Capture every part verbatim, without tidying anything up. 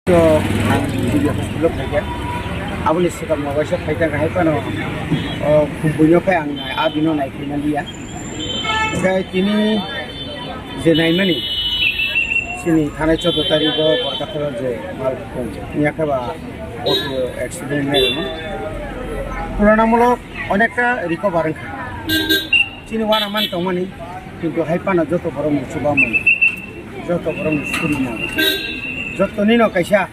To ang video Facebook phaikha. Aboni swkang mobile se phaikha hai phano, o, khumbuino phai ang nai, a bino nai phai manliya. Hwnkhe tini je naimani, chini thanai choudo tarikh o Borkathoro je mal khum, yakha ba auto accident nairokno. Tulonamulok onekta recover wngkha. Chini uanaman tongmani, kintu hai phano joto borokni chubamung, joto borokni sunimung, jotonino kaisa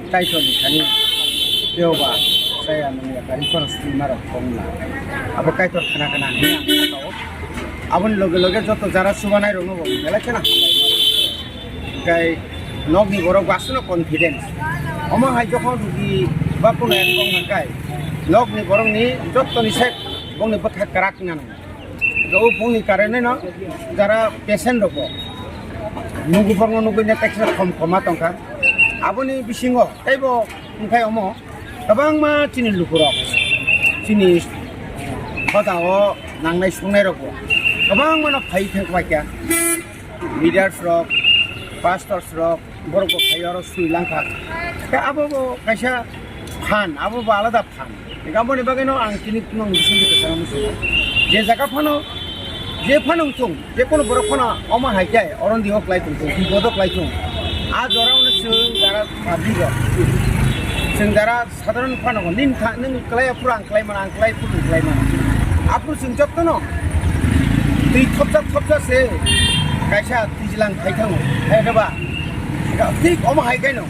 Kaitorni thani tei oba chaya nungya kari phano sunima rok tongna. Abo Kaitor khna khna hinwi ang sakao. Aboni loge loge joto jara chubanai rokno bo belai kheno hambai mano. Hwnkhe nokni borok bo aswkno confidence. Omo hai jokhon rugi ba kunaya tong hwnkhe nokni borokni jottoni side bongni bwkha kwrak nang. O bongni karene no jara patient rok bo nugu borokno nugui na teksa khom khoma tongkha. Aboni bisingo teibo wngkha omo kwbangma chini lukurok chini hoda o nangnai songnairokbo kwbangmano phai thang paikha. Leaders rok, pastors rok, borok bo phai oro sui langkha. Khe abo bo kaisa phan, abo bo alada phan. Aboni bagwino ang tini nwng bisingtwi kwchangma muchungo. Je jaga phano, je phano wngthung, je kono borok phano omo hai khe oron diho klai tongthung, bipodo klai thung. A jorao no chwng jara public rok, chwng jara Sadharon phano nini tha-, nini klai aphuru ang klai mano, ang klai aphuru ang klai mano. Aphuru chwng jotono twi thopjak thopjak se kaisa twijlang khai thango. Hai khe ba, thik omo hai khe no.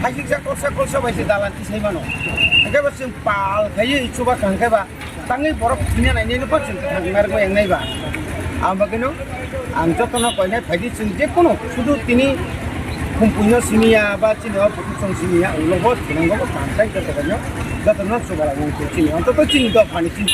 Hai siksa kolsa kolsa bai se dalan tisai mano. Hai khe ba chwng pal khaiwi chuba kha hwn khe ba tangwi borok thwina nainai no bo chwng thang narwkma wngnai ba. Ang bagwino ang jotono koinai phaidi chwng je kono sudu tini khumpuino simiya ba chini o bukuchong simiya ulo bo thinango bo kantai joto koino jotono chubalang wngkhe chini ontoto chini dophani chini.